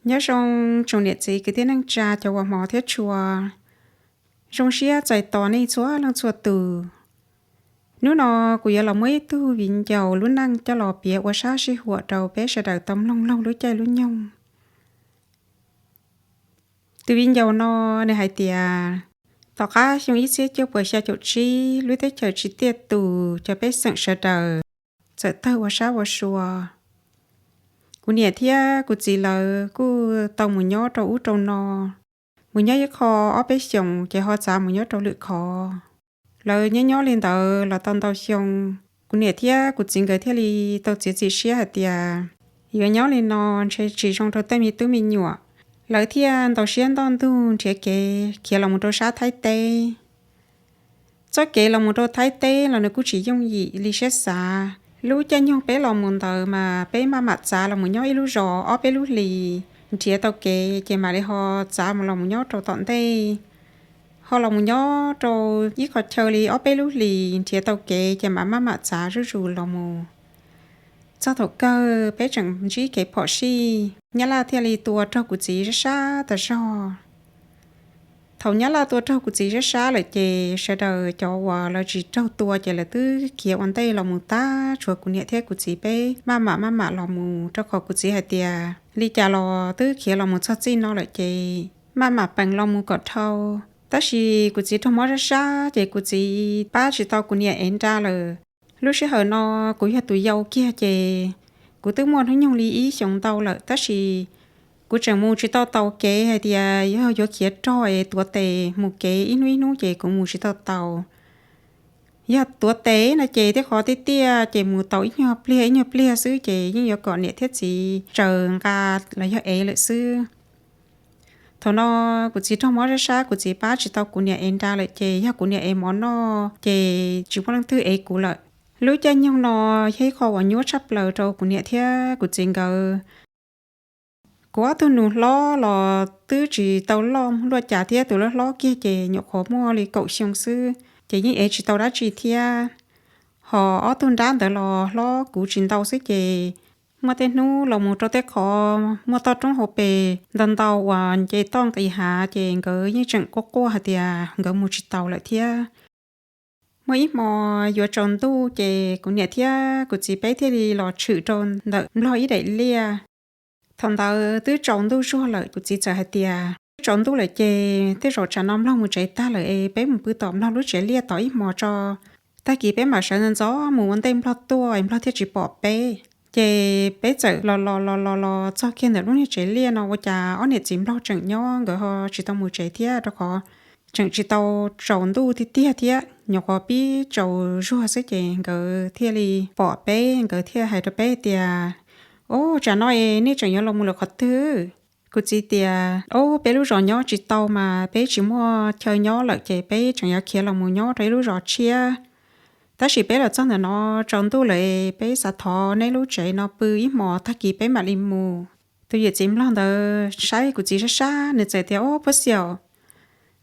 Nyob zoo tsoom niam txiv kwv tij neej tsa cov uas hmov thiab tshua, zoo siab txais tos nej txhua leej txhua tus. Hnub no kuv yuav los muab ib tug viv ncaus lub neej coj los piav ua sab sij huam rau peb sawv daws tau mloog laug lub caij lub nyoog. Tus viv ncaus no nws hais tias, tom qab xyoo ib txhiab cuaj puas xya caum tsib, lub teb chaws tsis tiaj tus, cov pej xeem sawv daws txawm tawg ua sab ua sua. Kuv niam thiab kuv txiv lawv kuj tau mus nyob rau ub rau no, mus nyob ib qho ob peb xyoos ces ho txav mus nyob rau lwm qhov. Lawv nyob nyob li ntawd los tau ntau xyoo, kuv niam thiab kuv txiv nkawd thiaj li tau txiav txim siab hais tias, yuav nyob li no ntshe tsis zoo rau tej me tub me nyuam. Lawv thiaj ntaus siab ntoj ntug nrhiav kev khiav los mus rau sab Thaib teb. Txoj kev los mus rau Thaib teb los nws kuj tsis yooj yim li siab xav. Lub caij nyoog peb los mus ntawd mas peb maj mam txav los mus nyob ib lub zos ob peb lub hlis, nrhiav tau kev ces mam li ho txav mus los mus nyob rau tom ntej. Ho los mus nyob rau ib qho chaw li ob peb lub hlis nrhiav tau kev ces mam maj mam txav zuj zus los mus. Txog thaum kawg peb tseem ntsib kev phom sij, Nyab Laj thiaj li tua raug kuv txiv sab sab tas zog. Thaum Nyab Laj tua raug kuv txiv sab sab lawm ces sawv daws cov uas lawv tsis raug tua ces lawv twb khiav ua ntej los mus tag, tshuav kuv niam thiab kuv txiv peb maj mam maj mam los mus, rau qhov kuv txiv hais tias li cas los twb khiav los mus txog txij no lawm ces maj mam peem los mus kom dhau. Tab sis kuv txiv raug mob sab sab ces kuv txiv pab tsis tau kuv niam ev nra lawm. Lub sij hawm no kuv yog tus yau kiag ces kuv twb muaj hnub nyoog li ib xyoos ntau lawm, tab sis kuv tseem mus tsis tau taus kev hais tias yog yuav khiav rog es tuav tes mus kev ib hnub ib hnub ces kuv mus tsis tau taus. Yog tuav tes no ces tej qhov tiaj tiaj ces mus tau ib nyuag pliag ib nyuag pliag xwb ces yeej yuav kom niam thiab txiv tsaws nqa los yog ev lawm xwb. Thaum no kuv txiv raug mob sab sab, kuv txiv pab tsis tau kuv niam ev nra lawm ces yog kuv niam ev mov noj ces tsis muaj leej twg ev kuv lawm. Lub caij nyoog no yog ib qho uas nyuaj tshaj plaws rau kuv niam thiab kuv txiv nkawd. Kuv ob tug nus hlob los twb tsis tau loj luaj cas thiab, tus hlob hlob kiag ces nyuam qhuav muaj li kaum xyoo xwb ces yeej ev tsis tau dab tsi thiab. Ho ob tug nrab ntawd los hlob kuv tsis ntau xwb ces muaj tej hnub los mus rau tej qhov muaj toj roob hauv pes ntau ntau uas nce toj nqis hav ces nkawd yeej tseem quaj quaj hais tias nkawd mus tsis taus lawm thiab. Muaj ib hmo yuav tsaus ntuj ces kuv niam thiab kuv txiv peb thiaj li los tshwm rau ntawm Nplog ib daim liaj. Thaum ntawd twb tsaus ntuj zuag lawm, kuv txiv txawm hais tias, twb tsaus ntuj lawm ces tej zaum tsam no Nplog mus tsev tag lawm es peb mus pw tom Nplog lub tsev liaj tod ib hmos tso, tag kis peb mam sawv ntxov ntxov mus ua ntej Nplog tuaj es Nplog thiaj tsis pom peb. Ces peb txawm los los los los los txog kiag ntawm lub niag tsev liaj no ua cas ob niam txiv Nplog tseem nyob, nkawd ho tsis tau mus tsev thiab, rau qhov tseem tsis tau tsaus ntuj tiag tiag thiab, nyuam qhuav pib tsaus zuag xwb ces nkawd thiaj li pom peb, nkawd thiaj hais rau peb tias, Ob, tsam no es nej tseem yuav los mus lawm qhov twg? Kuv txiv tias, Ob, peb lub zos nyob tsis tau mas peb tsis muaj chaw nyob lawm ces peb tseem yuav khiav los mus nyob rau ib lub zos tshiab. Tab sis peb los txog ntawm no tsaus ntuj lawm, peb xav thov neb lub tsev no pw ib hmos tag kis peb mam li mus. Tus yawm txiv Nplog ntawd saib kuv txiv sab sab, nws txawm tias, Ob, Phuab Xiaum,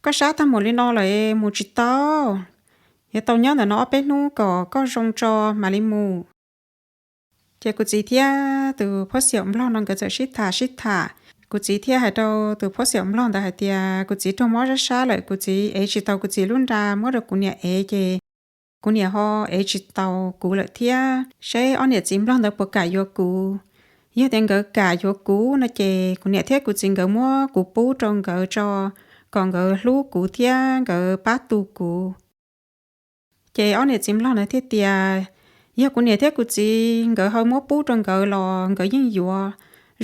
koj sab tag mus li no lawm, mus tsis tau. Yuav tau nyob ntawm no ob peb hnub kom koj zoo tso mam li mus. Ces kuv txiv thiab tus Phuab Xiaum Nplog no nkawd txawm sib tham sib tham. Kuv txiv thiaj hais rau tus Phuab Xiaum Nplog ntawd hais tias, Kuv txiv raug mob sab sab lawm, kuv txiv ev tsis tau kuv txiv lub nra, muab rau kuv niam ev ces kuv niam ho ev tsis tau kuv lawm thiab. Seb ob niam txiv Nplog ntawd puas kam yuav kuv. Yog tias nkawd kam yuav kuv no ces kuv niam thiab kuv txiv nkawd muab kuv pub rau nkawd tso, kom nkawd hlub kuv thiab nkawd pab tu kuv. Ces ob niam txiv Nplog ntawd thiaj tias, Yog kuv niam thiab kuv txiv nkawd ho muab pub rau nkawd los nkawd yeej yuav.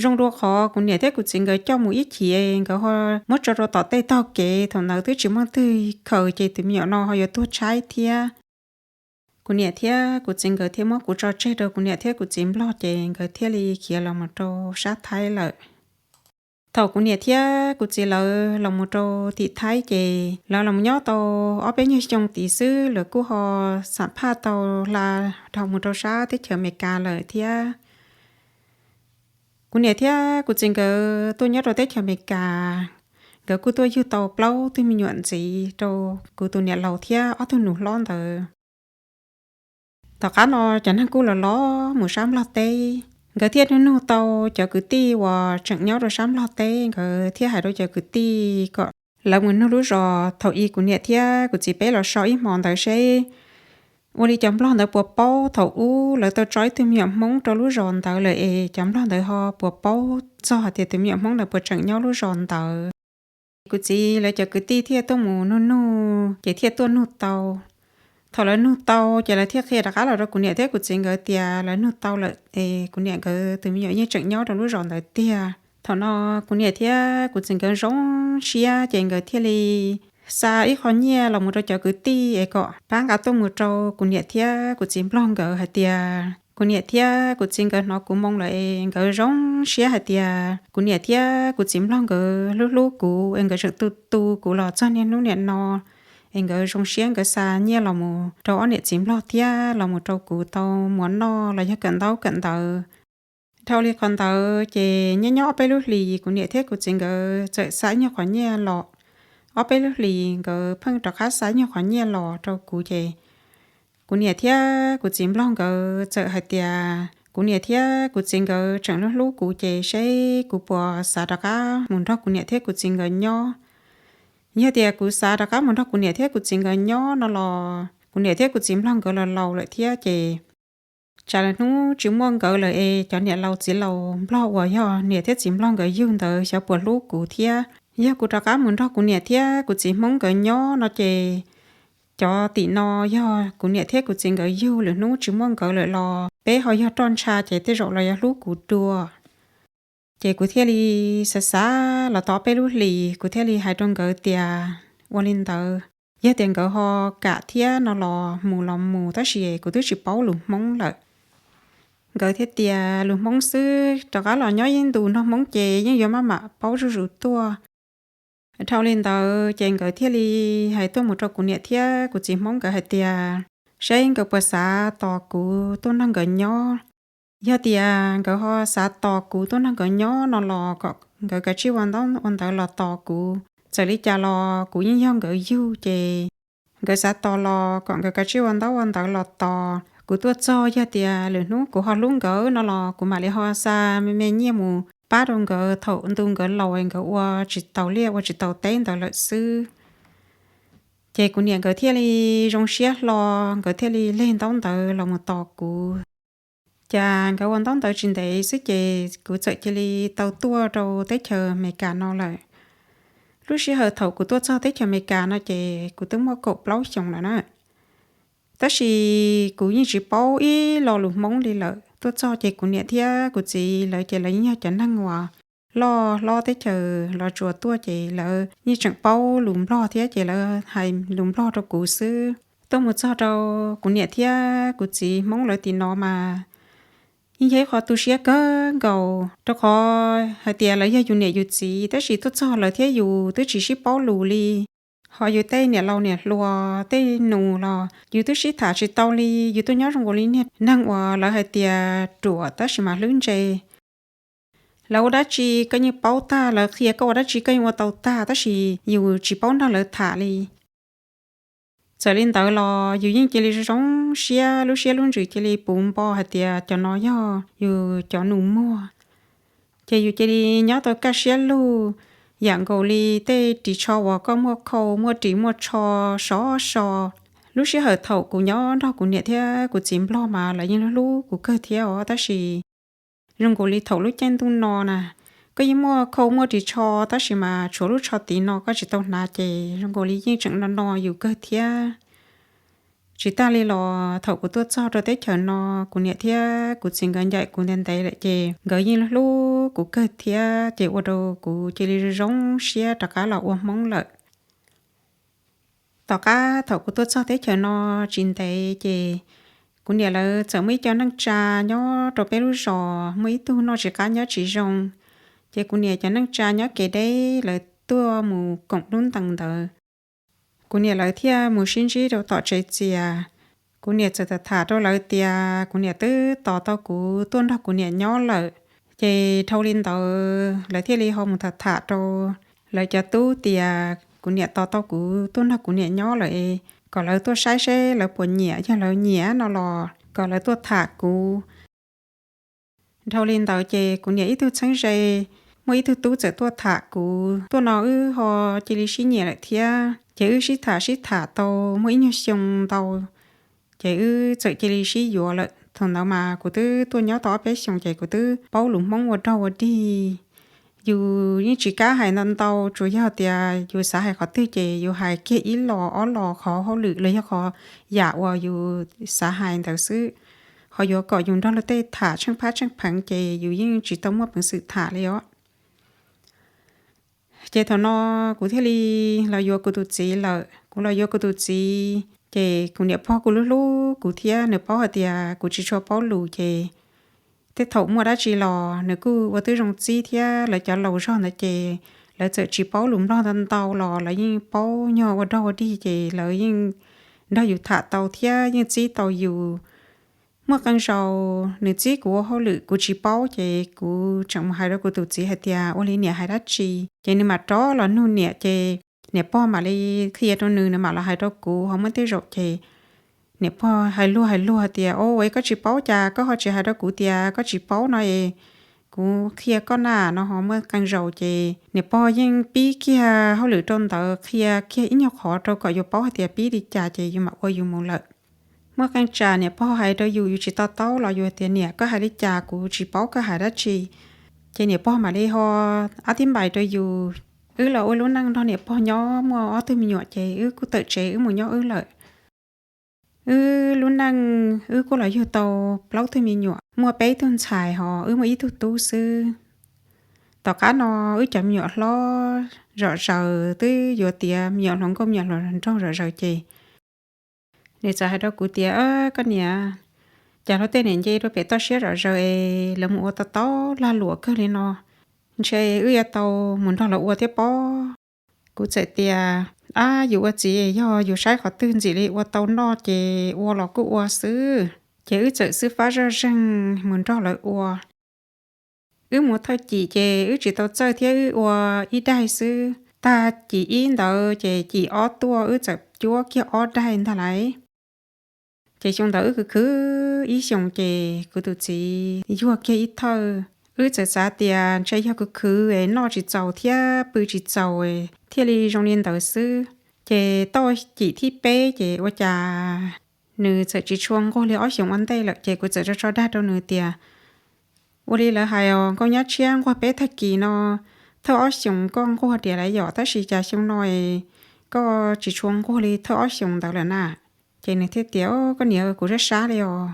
Zoo dua qhov kuv niam thiab kuv txiv nkawd coj mus ib chim, nkawd ho muab tso rau tom tej tog kev, thaum ntawd twb tsis muaj twg khaws ces tus me nyuam no ho yuav tuag tshaib thiab. Kuv niam thiab kuv txiv nkawd thiaj muab kuv tso tseg rau kuv niam thiab kuv txiv Nplog ces nkawd thiaj li khiav los mus rau sab Thaib lawm. Thaum kuv niam thiab kuv txiv lawv los mus rau tim Thaib ces lawv los nyob tau ob peb nyuag xyoo tid xwb, lawv kuj ho xam phaj tau hla dhau mus rau sab teb chaws Amelikas lawm thiab. Kuv niam thiab kuv txiv nkawd tuaj nyob rau teb chaws Amelikas, nkawd kuj tuaj yug tau plaub tug me nyuam ntxiv rau kuv tus niam laus thiab ob tug nus hlob ntawd. Tom qab no cov neeg kuj los los mus sab Nplog teb. Nkawd thiaj nug nug tau cov kwv tij uas tseem nyob rau sab Nplog teb, nkawd thiaj hais rau cov kwv tij kom lawv mus nug lub zos thaum i kuv niam thiab kuv txiv peb los so ib hmo ntawd seb ua li cov Nplog ntawd puas paub thaum ub lawv tau tso ib tug me nyuam Hmoob rau lub zos ntawd lawm es cov Nplog ntawd ho puas paub txog hais tias tus me nyuam Hmoob ntawd puas tseem nyob lub zos ntawd. Kuv txiv lawv cov kwv tij thiaj tuaj mus nug nug ces thiaj tuaj nug tau. Thaum lawv nug tau ces lawv thiaj qhia rov qab los rau kuv niam thiab kuv txiv nkawd tias lawv nug tau lawm es kuv niam nkawd tus me nyuam yeej tseem nyob rau lub zos ntawd tiag. Thaum no kuv niam thiab kuv txiv nkawd zoo siab ces nkawd thiaj li xa ib qho nyiaj los mus rau cov kwv tij es kom pab nqa tuaj mus rau kuv niam thiab kuv txiv Nplog nkawd hais tias kuv niam thiab kuv txiv nkawd hnov kuv moo lawm es nkawd zoo siab hais tias kuv niam thiab kuv txiv Nplog nkawd hlub hlub kuv es nkawd tseem tu tu kuv los txog niaj hnub niam no es nkawd zoo siab nkawd xa nyiaj los mus rau ob niam txiv Nplog thiab los mus rau kuv tau muas noj los yog kawm ntaub kawm ntawv. Dhau li qhov ntawd ces nyob nyob ob peb lub hlis kuv niam thiab kuv txiv nkawd txawm xa ib nyuag qhov nyiaj los. Ob peb lub hlis nkawd pheej rov qab xa ib nyuag qhov nyiaj los rau kuv ces kuv niam thiab kuv txiv Nplog nkawd txawm hais tias kuv niam thiab kuv txiv nkawd tseem hlub hlub kuv ces seb kuv puas xav rov qab mus nrog kuv niam thiab kuv txiv nkawd nyob. Yog tias kuv xav rov qab mus nrog kuv niam thiab kuv txiv nkawd nyob no los kuv niam thiab kuv txiv Nplog nkawd los laus lawm thiab ces tsam lawm hnub tsis muaj nkawd lawm es cov niam laus txiv laus Nplog uas yog niam thiab txiv Nplog nkawd yug ntawd xyov puas hlub kuv thiab. Yog kuv rov qab mus nrog kuv niam thiab kuv txiv Hmoob nkawd nyob no ces cov tim no yog kuv niam thiab kuv txiv nkawd yug, lwm hnub tsis muaj nkawd lawm los peb ho yog roj ntsha ces tej zaum los yuav hlub kuv dua. Ces kuv thiaj li xav xav los tau ob peb lub hlis kuv thiaj li hais rau nkawd tias ua li ntawd, yog tias nkawd ho kam thiab no los mus los mus, tab sis kuv twb tsis paub lus Hmoob lawm. Nkawd thiaj tias lus Hmoob xwb, rov qab los nyob ib ntus nrog Hmoob ces yeej yuav maj mam paub zuj zus tuaj. Dhau li ntawd ces nkawd thiaj li hais tuaj mus rau kuv niam thiab kuv txiv Hmoob nkawd hais tias seb nkawd puas xav tos kuv tuaj nrog nkawd nyob. Yog tias nkawd ho xav tos kuv tuaj nrog nkawd nyob no los kom nkawd kav tsij ua ntaub ua ntawv los tos kuv. Txawm li cas los kuv yeej yog nkawd yug ces nkawd xav tos los kom nkawd kav tsij ua ntaub ua ntawv los tos kuv tuaj txog. Yog tias lwm hnub kuv ho hlub nkawd no los kuv mam li ho xa me me nyiaj mus pab rau nkawd thaum ntu nkawd laus nkawd ua tsis taus liaj ua tsis taus teb ntawd lawm xwb. Ces kuv niam nkawd thiaj li zoo siab hlo, nkawd thiaj li leg ntaub ntawv los mus tos kuv. Ces nkawd ua ntaub ntawv tsis ntev xwb ces kuv txawm cia li tau tuaj rau teb chaws Amelikas no lawm. Lub sij hawm thaum kuv tuaj txog teb chaws Amelikas no ces kuv twb muaj kaum plaub xyoos lawm na. Tab sis kuv yeej tsis paub ib lo lus Hmoob li lawm. Tuaj txog ces kuv niam thiab kuv txiv lawv ces lawv yeej yog cov neeg uas loj hlob teb chaws Los Tsuas tuaj ces lawv yeej tseem paub lus Nplog thiab ces lawv hais lus Nplog rau kuv xwb. Tuaj mus txog rau kuv niam thiab kuv txiv Hmoob lawv tim no mas yeej yog ib qho tu siab kawg nkaus, rau qhov hais tias lawv yog yus niam yus txiv tab sis tuaj txog lawv thiab yus twb tsis sib paub lus li. Ho yus tej niam laus niam hluas tej nus los yus twb sib tham tsis tau li, yus tuaj nyob zoo nkaus li niag neeg uas lawv hais tias ruam tab sis mas hlwb ntse. Lawv ua dab tsi koj yeej paub tag, lawv qhia koj ua dab tsi koj yeej ua tau tag, tab sis yus tsis paub nrog lawv tham li. Txawm li ntawd los yus yeej cia li zoo siab, lub siab lub ntsws cia li puv npo hais tias cov no yog yus cov nus muag. Ces yus cia li nyob tau kaj siab lug, yam nkaus li tej ris tsho uas koj muaj khau muaj ris muaj tsho sov so. Lub sij hawm thaum kuv nyob nrog kuv niam thiab kuv txiv Nplog mas lawv yeej hlub kuv kawg thiab os, tab sis zoo nkaus li thaum lub caij ntuj no na, koj yeej muaj khau muaj ris tsho tab sis mas tshuav lub tsho tid no koj tsis tau hnav ces zoo nkaus li yeej tseem no no yus kawg thiab. Tsis tag li los thaum kuv tuaj txog rau teb chaws no, kuv niam thiab kuv txiv nkawd ncaim kuv ntev ntev lawm ces nkawd yeej hlub kuv kawg thiab, ces ua rau kuv cia li zoo siab rov qab los ua Hmoob lawm. Tom qab thaum kuv tuaj txog teb chaws no tsis ntev ces kuv niam lawv txawm muaj ib co neej tsa nyob rau peb lub zos, muaj ib tug noj tsis qab nyob tsis zoo, ces kuv niam cov neej tsa nyob kev deb lawv tuaj mus koom lub ntees ntawd. Kuv niam lawv thiaj mus sib ntsib rau tom tsev txias. Kuv niam txawm tham tham rau lawv tias kuv niam twb tos tau kuv tuaj nrog kuv niam nyob lawm. Ces dhau li ntawd lawv thiaj li ho mus tham tham rau lawv cov tub tias kuv niam tos tau kuv tuaj nrog kuv niam nyob lawm, kom lawv tuaj saib seb lawv puas nyiam, yog lawv nyiam no los kom lawv tuaj tham kuv. Dhau li ntawd ces kuv niam ib tug txheeb ze, muaj ib tug tub txawm tuaj tham kuv, tuaj no wb ho cia li sib nyiam lawm thiab. Ces wb sib tham sib tham tau muaj ib nyuag xyoo ntau, ces wb txawm cia li sib yuav lawm. Thaum ntawd mas kuv twb tuaj nyob tau ob peb xyoos ces kuv twb paub lus Hmoob ua dog ua dig. Yus yeej tsis kam hais ntau ntau, tsuas yog tias yus xav hais qhov twg ces yus hais kiag ib los ob los qhov hauj lwm los yog qhov yam uas yus xav hais ntawd xwb. Ho yuav kom yus nrog luag tej tham tsheej phab tsheej pheev ces yus yeej tsis tau muaj peev xwm tham li os. Ces thaum no kuv thiaj li los yuav kuv tus txiv lawm. Kuv los yuav kuv tus txiv ces kuv niam pog kuj hlub hlub kuv thiab, nws paub hais tias kuv tsis tshua paub lus ces tej thaum muaj dab tsi los nws kuj ua tib zoo txib thiab. Lawv cov laus zog ntawd ces lawv txawm tsis paub lus Nplog ntau ntau los lawv yeej paub nyog ua dog ua dig ces lawv yeej nrog yus tham tau thiab yeej txib tau yus. Muaj qee zaus nws txib kuv ua hauj lwm kuv tsis paub ces kuv tseem mus hais rau kuv tus txiv hais tias ua li niam hais dab tsi, ces nws mam rov los nug niam ces niam pog mam li qhia rau nws, nws mam los hais rau kuv. Ho muaj tej zaum ces niam pog hais luag hais luag tias, o, es koj tsis paub cas koj ho tsis hais rau kuv tias koj tsis paub no es kuv qhia koj na no. Ho muaj qee zaus ces niam pog yeej pib kiag hauj lwm rau ntawd, qhia kiag ib nyuag qhov rau kom yus paub hais tias pib li cas ces yus mam ua yus mus lawm. Muaj qee tsam niam pog hais rau yus, yus tsis to taub los yus tias niam koj hais li cas kuv tsis paub koj hais dab tsi, ces niam pog mam li ho ab tib npais rau yus. Wb los ua lub neej nrog niam pog nyob muaj ob tug me nyuam ces wb kuj tawm tsev wb mus nyob wb lawm. Wb lub neej wb kuj los yug tau plaub tug me nyuam, muaj peb tug ntxhais ho wb muaj ib tug tub xwb. Tom qab no wb cov me nyuam hlob zom zaws twb yuav tiav me nyuam hluas nkauj me nyuam hluas nraug zom zaws ces nws txawm hais rau kuv tias, koj niam, cas luag tej niam nce rau pem toj siab zom zaws es lawv mus ua tau tau lag luam kawg li no, ntshe wb yuav tau mus nrog lawv ua thiab pob. Kuv txawm tias, ab, yus ua txiv yog yus saib qhov twg ntxim li ua tau noj ces ua los kuj ua xwb. Ces wb txawm xwb fab zoj zeeg mus nrog lawv ua. Wb mus thawj cim ces wb tsis tau txawj thiab wb ua ib daig xwb. Tag cim ib ntawd ces cim ob tuaj wb txawm cuab kiag ob daig ntag lauj. Ces xyoo ntawd wb khwv khwv ib xyoos ces kuv tus txiv yuag kiag ib thawj. Wb txawm xav tias ntshe yog khwv khwv es noj tsis txaus thiab pw tsis txaus thiaj li zoo li ntawd xwb. Ces tau cim thib peb ces ua cas nws txawm tsis tshua nquag li ob xyoos ua ntej lawm ces kuv txawm tso tso dag rau nws tias, ua li lawv hais os, nkauj nyab tshiab nquag peb tag kis no, thawj ob xyoos koj nquag diam lawm yom, tab sis cas xyoo no koj tsis tshua nquag li thawj ob xyoos ntawd lawm na. Ces nws thiaj tias, o, koj niam, kuv sab sab li os.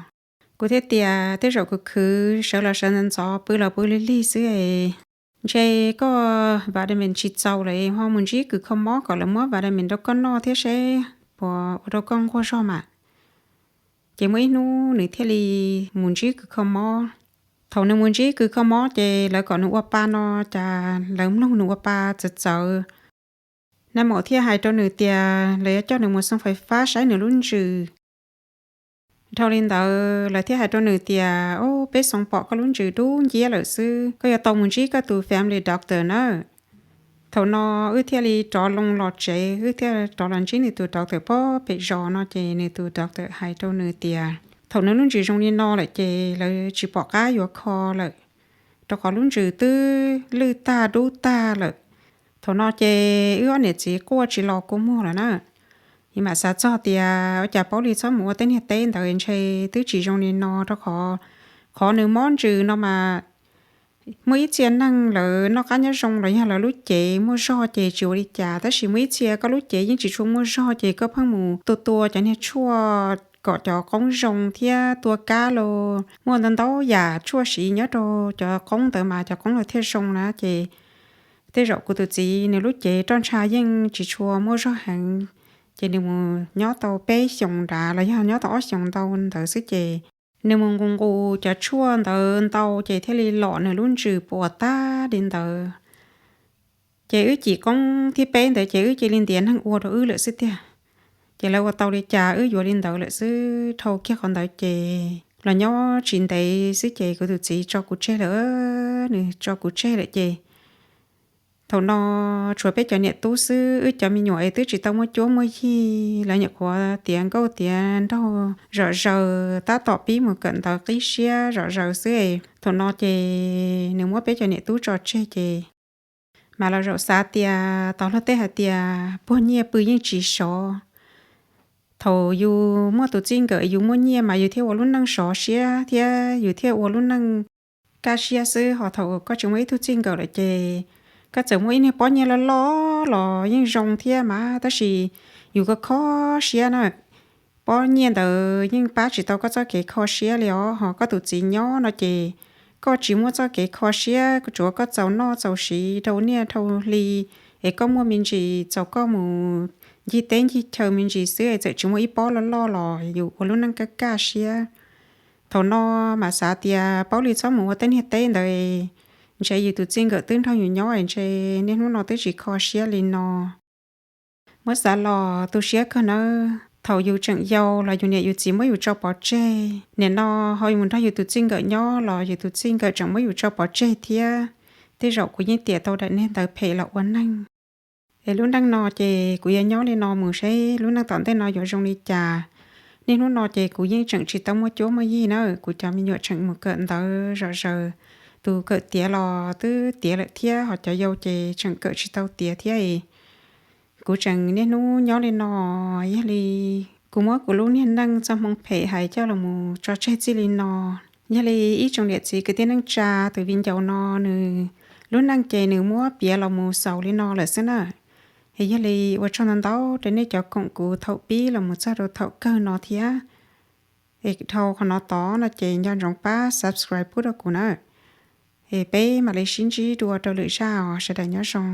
Kuv thiaj tias tej zaum khwv khwv sawv los sawv ntxov ntxov pw los pw lig lig xwb es ntshe koj vitamin tsis txaus lawm, ho mus ntsib kws kho mob kom lawv muab vitamin rau koj noj thiab seb puas ua rau koj nquag zog mas. Ces muaj ib hnub nws thiaj li mus ntsib kws kho mob. Thaum nws mus ntsib kws kho mob ces lawv kom nws ua pa no, cas lawv mloog nws ua pa txawv txawv. Nais maum thiaj hais rau nws tias lawv yuav coj nws mus xoo fais fab saib nws lub ntsws. Dhau li ntawd lawv thiaj hais rau nws tias, o, peb xoo pom koj lub ntsws dub nciab lawm xwb, koj yuav tau mus ntsib koj tus family doctor na. Thaum no wb thiaj li rov loo los tsev, wb thiaj rov los ntsib nws tus doctor pem zos no ces nws tus doctor hais rau nws tias thaum nws lub ntsws zoo li no lawm ces lawv tsis pom qab yuav kho lawm, rau qhov lub ntsws twb lwj tag dub tag lawm. Thaum no ces wb ob niam txiv quaj tsis los kua muag lawm na. Yus mam xav txog tias ua cas paub li txhob mus ua tej niag teb ntawd, ntshe twb tsis zoo li no, rau qhov qhov nws mob ntsws no mas muaj ib txhia neeg lawv noj qab nyob zoo los yog lawv lub cev muaj zog ces tsis ua li cas, tab sis muaj ib txhia koj lub cev yeej tsis tshua muaj zog ces koj pheej mus tua tua cov niag tshuaj kom cov qoob zoo thiab tua kab los muaj ntau ntau yam tshuaj siv nyob rau cov qoob ntawd mas cov qoob los thiaj zoo na. Ces tej zaum kuv tus txiv nws lub cev roj ntsha yeej tsis tshua muaj zog heev, ces nws mus nyob tau peb xyoos nrad los yog nyob tau ob xyoos ntau ntawd xwb ces nws mus nqus nqus cov tshuaj ntawd ntau ces thiaj li lom nws lub ntsws puas tag li ntawd. Ces wb cim qoob thib peb ntawd ces wb cia li ntiav neeg ua rau wb lawm xwb tiag. Ces lawv ua tau li cas wb yuav li ntawd lawm xwb. Dhau kiag qhov ntawd ces los nyob tsis ntev xwb ces kuv tus txiv tso kuv tseg lawm. Nws tso kuv tseg lawm ces Thaum no tshuav peb cov niam tub xwb, wb cov me nyuam es twb tsis tau muaj cuab muaj yig, lawv nyuam qhuav tiav nkauj tiav nraug zom zaws, tab tom pib mus kawm ntawv qib siab zom zaws xwb. Thaum no ces nws muab peb cov niam tub tso tseg ces mas los zaum xav tias tau luag tej hais tias puag nyiaj pw yeej tsis sov. Thaum yus muaj tus txij nkawm yus muaj nyiaj mas yus thiaj ua lub neej sov siab thiab yus thiaj ua lub neej kaj siab xwb. Ho thaum koj tsis muaj ib tug txij nkawm lawm ces koj txawm muaj ib niag pob nyiaj loj loj los yeej zoo thiab mas, tab sis yus kho kho siab na, pob nyiaj ntawd yeej pab tsis tau koj txoj kev kho siab li os. Ho koj tus txiv nyob no ces koj tsis muaj txoj kev kho siab, tsuav koj txaus noj txaus siv dhau niaj dhau hli, es koj muaj me ntsis txaus koj mus ncig teb ncig chaw me ntsis xwb, txawm tsis muaj ib pob loj loj los yus ua lub neej kaj kaj siab. Thaum no mas xav tias paub li txhob mus ua tej niag teb ntawd, ntshe yus tus txij nkawm twb nrog yus nyob ntshe niaj hnub no twb tsis kho siab li no. Muab xav los tu siab kawg nawb, thaum yus tseem yau los yus niam yus txiv muab yus tso pov tseg, nim no ho yus mus nrog yus tus txij nkawm nyob los yus tus txij nkawm tseem muab yus tso pov tseg thiab. Tej zaum kuv yeej tiam tau daim niag ntawd phem los ua neeg. Es lub neej no ces kuv yuav nyob li no mus seb lub neej tom ntej no yuav zoo li cas. Niaj hnub no ces kuv yeej tseem tsis tau muaj cuab muaj yig na, kuv cov me nyuam tseem mus kawm ntawv zom zaws, tus kawm tiav los twb tiav lawm thiab, ho cov yau ces tseem kawm tsis tau tiav thiab. Kuv tseem niaj hnub nyob li no, yog li kuv muab kuv lub niag neej txoj hmoo phem hais coj los mus tso tseg txij li no. Yog li ib tsoom niam txiv kwv tij neej tsa, tus viv ncaus no nws lub neej ces nws muab piav los mus xaus li no lawm xwb na. Es yog li ua tsaug ntau ntau rau nej cov koom kuv thaum pib los mus txog rau thaum kawg no thiab. Es dhau qhov no tod no ces nco ntsoov pab subscribe pub rau kuv na. Es peb mam li sib ntsib dua rau lwm zaj os, sawv daws nyob zoo.